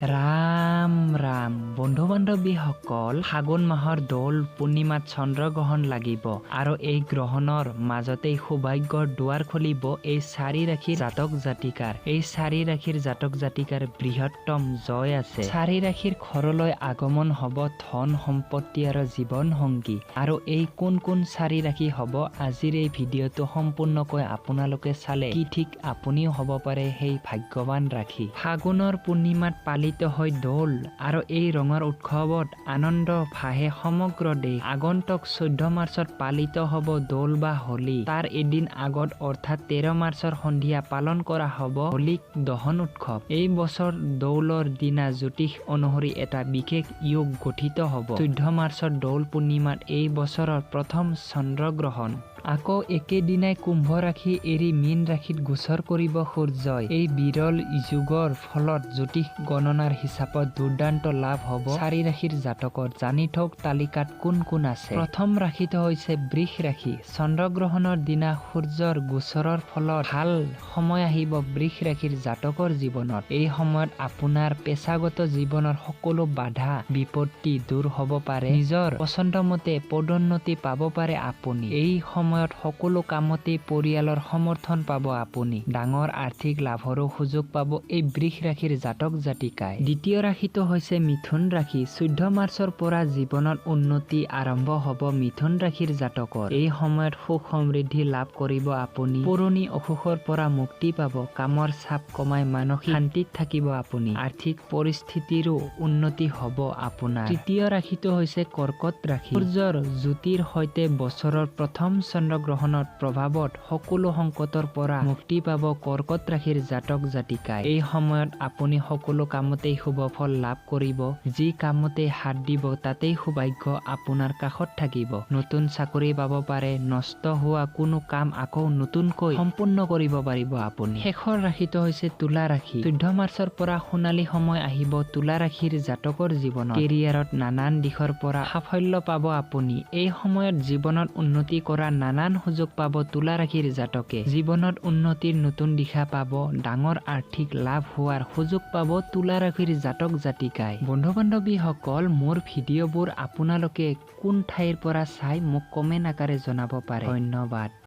ৰাম ৰাম। বন্ধু বান্ধৱীসকল, ফাগুন মাহৰ দৌল পূৰ্ণিমাত চন্দ্ৰগ্ৰহণ লাগিব আৰু এই গ্ৰহণৰ মাজতেই সৌভাগ্যৰ দুৱাৰ খুলিব এই চাৰি ৰাশিৰ জাতক জাতিকাৰ। এই চাৰি ৰাশিৰ জাতক জাতিকাৰ বৃহত্তম জয় আছে। চাৰি ৰাশিৰ ঘৰলৈ আগমন হ'ব ধন সম্পত্তি আৰু জীৱন সংগী। আৰু এই কোন কোন চাৰি ৰাশি হ'ব, আজিৰ এই ভিডিঅ'টো সম্পূৰ্ণকৈ আপোনালোকে চালে কি ঠিক আপুনিও হ'ব পাৰে সেই ভাগ্যৱান ৰাশি। ফাগুনৰ পূৰ্ণিমাত পালিত হয় দৌল আৰু এই ৰঙৰ উৎসৱত আনন্দ ভাহে সমগ্ৰ দেশ। আগন্তুক 14 মাৰ্চত পালিত হ'ব দৌল বা হোলী। তাৰ এদিন আগত অৰ্থাৎ 13 মাৰ্চৰ সন্ধিয়া পালন কৰা হ'ব হোলীক দহন উৎসৱ। এই বছৰ দৌলৰ দিনা জ্যোতিষ অনুসৰি এটা বিশেষ য়োগ গঠিত হ'ব। 14 মাৰ্চৰ দৌল পূৰ্ণিমাত এই বছৰৰ প্ৰথম চন্দ্ৰগ্ৰহণ। আকৌ একেদিনাই কুম্ভ ৰাশি এৰি মীন ৰাশিত গোচৰ কৰিব সূৰ্যই। এই বিৰল যোগৰ ফলত জ্যোতিষ গণনাৰ হিচাপত দুৰ্দান্ত লাভ হ'ব চাৰি ৰাশিৰ জাতকৰ। জানি থওক তালিকাত কোন কোন আছে। প্ৰথম ৰাশিটো হৈছে বৃষ ৰাশি। চন্দ্ৰগ্ৰহণৰ দিনা সূৰ্যৰ গোচৰৰ ফলত ভাল সময় আহিব বৃষ ৰাশিৰ জাতকৰ জীৱনত। এই সময়ত আপোনাৰ পেছাগত জীৱনৰ সকলো বাধা বিপত্তি দূৰ হ'ব পাৰে। নিজৰ পচন্দমতে পদোন্নতি পাব পাৰে আপুনি। এই সময়ত সকলো কামতেই পৰিয়ালৰ সমৰ্থন পাব আপুনি। ডাঙৰ আৰ্থিক লাভৰো সুযোগ পাব এই বৃষ ৰাশিৰ জাতক জাতিকাই। দ্বিতীয় ৰাশিটো হৈছে মিথুন ৰাশি। 14 মাৰ্চৰ পৰা জীৱনত উন্নতি আৰম্ভ হ'ব মিথুন ৰাশিৰ জাতকৰ। এই সময়ত সুখ সমৃদ্ধি লাভ কৰিব আপুনি। পুৰণি অসুখৰ পৰা মুক্তি পাব। কামৰ চাপ কমাই মানসিক শান্তিত থাকিব আপুনি। আৰ্থিক পৰিস্থিতিৰো উন্নতি হ'ব আপোনাৰ। তৃতীয় ৰাশিটো হৈছে কৰ্কট ৰাশি। সূৰ্যৰ জ্যোতিৰ সৈতে বছৰৰ প্ৰথম চন্দ্ৰগ্ৰহণৰ প্ৰভাৱত সকলো সংকটৰ পৰা মুক্তি পাব কৰ্কট ৰাশিৰ জাতক জাতিকাই। এই সময়ত আপুনি সকলো কামতেই শুভ ফল লাভ কৰিব। যি কামতেই হাত দিব তাতেই সৌভাগ্য আপোনাৰ কাষত থাকিব। নতুন চাকৰি পাব পাৰে। নষ্ট হোৱা কোনো কাম আকৌ নতুনকৈ সম্পূৰ্ণ কৰিব পাৰিব আপুনি। শেষৰ ৰাশিটো হৈছে তুলা ৰাশি। 14 মাৰ্চৰ পৰা সোণালী সময় আহিব তুলা ৰাশিৰ জাতকৰ জীৱনত। কেৰিয়াৰত নানান দিশৰ পৰা সাফল্য পাব আপুনি। এই সময়ত জীৱনত উন্নতি কৰা নানান সুযোগ পাব তুলা ৰাশিৰ জাতকে। জীৱনত উন্নতিৰ নতুন দিশা পাব। ডাঙৰ আৰ্থিক লাভ হোৱাৰ সুযোগ পাব তুলা ৰাশিৰ জাতক জাতিকাই। বন্ধু বান্ধৱীসকল, মোৰ ভিডিঅ'বোৰ আপোনালোকে কোন ঠাইৰ পৰা চাই মোক কমেণ্ট আকাৰে জনাব পাৰে। ধন্যবাদ।